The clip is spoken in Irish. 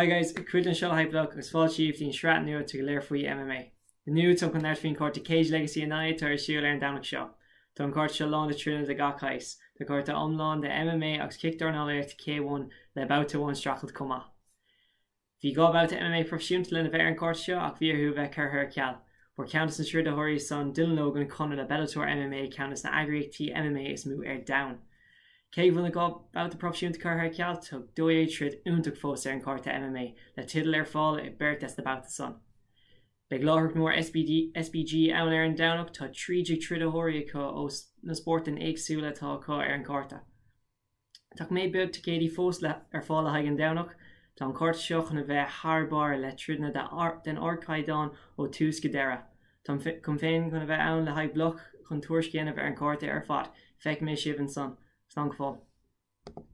Hi guys, Caoilte anseo le haghaidh bloc agus fáilte daoibh dtí'n sraith nua Tá go léir faoi MMA. Inniu táim chun labhairt faoin cárta Cage Legacy 9 atá ar siúl ar an Domhnach seo. Tá an cárta seo lán de troideanna de gach shaghas. Tá cárta iomlán de MMA agus cic-dornálaíocht K1 le babhta amháin streachailt chomh maith. Bhí 2 bhabhta MMA proifisiúnta lena bheith ar an gcárta seo ach bhí orthu a bheith curtha ar ceal. Fuair ceann des na troideoirí san, Dylan Logan, conradh le Bellator MMA, ceann des na eagraíochtaí MMA is mó ar domhan. Cé go bhfuil na 2 babhta proifisiúnta curtha ar ceal, tá 12 troid iontach fós ar an cárta MMA, le teideal ar fáil i beirt des na babhta san. Beidh láithreacht mór SBG ann ar an Domhnach, tá 13 troideoirí acu ó na spórtanna éagsúla atá acu ar an cárta. Tá coiméad beag ticéidí fós le ar fáil le haghaidh an Domhnach. Tá an cárta seo chun a bheith thar barr le troideanna den ardchaighdeán ó tús go deireadh. Táim féin chun a bheith ann le haghaidh bloc chun tuairisc a dhéanamh ar an cárta ar fad. Feicfidh mé sibh ansan. Slán go fóill.